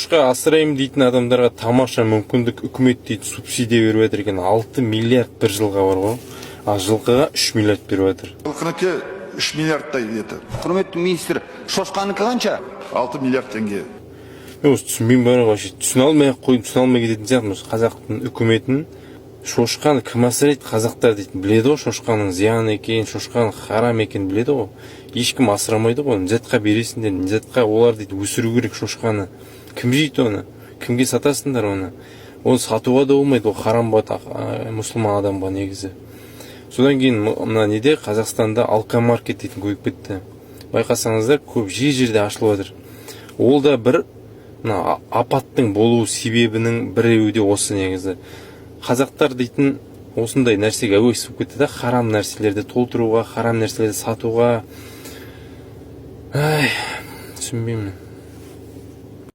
Шошқа асыраймын дейтін адамдарға тамаша мүмкіндік. Үкімет дейтін субсидия беріп жатыр екен, 6 миллиард бір жылға бар ғой, ал жылқыға 3 миллиард беріп жатыр. Жылқыныкі 3 миллиардтай еді. Құрметті министр, шошқанікі қанша? 6 миллиард теңге. Мен осы түсінбеймін бар ғой, вообще түсіне алмай ақ қойдым, түсіне алмай кететін сияқтымын осы қазақтың үкіметін. Шошқаны кім асырайды? Қазақтар дейтін біледі ғой шошқаның зиян екенін, шошқаның харам екенін біледі ғой. Ешкім асырамайды ғой. Не затқа бересіңдер, не затқа олар дейді өсіру керек шошқаны? Кім жейді оны, кімге сатасыңдар оны? Оны сатуға да болмайды, ол харам болады мұсылман адамға негізі. Содан кейін мына неде, Қазақстанда алкомаркет дейтін көбейіп кетті, байқасаңыздар, көп жер жерде ашылып жатыр. Ол да бір мына апаттың болу себебінің біреуі де осы негізі. Қазақтар дейтін осындай нәрсеге әуес болып кетті да, харам нәрселерді толтыруға, харам нәрселерді сатуға. Ай, түсінбеймін.